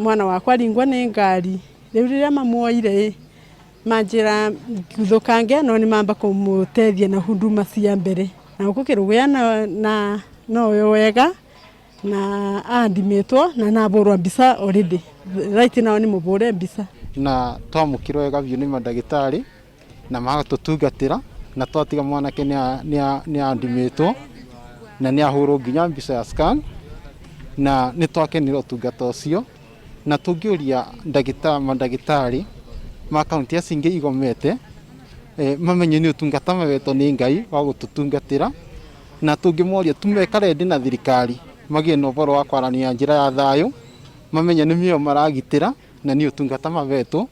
Mwana wakwa aringwa nĩ ngari. Rĩu rĩrĩa mamuoire ĩ, manjĩra nguthukange no nĩ mamba kũmũteithia na huduma cia mbere. Na gũkũ Kĩrũgũya na noyo wega na andimĩtwo na nabũrwa mbica already. Right now nĩ mũbũre mbica. Na twamũkĩrwo wega biũ nĩ mandagĩtarĩ na magatũtungatĩra na twatiga mwanake nĩ andimĩtwo na nĩ ahũrwo nginya mbica ya scan na nĩ twakenire ũtungata ũcio. Na tũngĩũria mandagĩtarĩ ma kaunti acio ingĩ igomete mamenye nĩ ũtungata mawetwo nĩ Ngai wa gũtũtungatĩra. Na tũngĩmoria tumeka ready na thirikari magĩe na ũhoro wa kwaranĩria njĩra ya thayũ, mamenye nĩ mĩoyo maragitĩra na nĩ ũtungata mawetwo.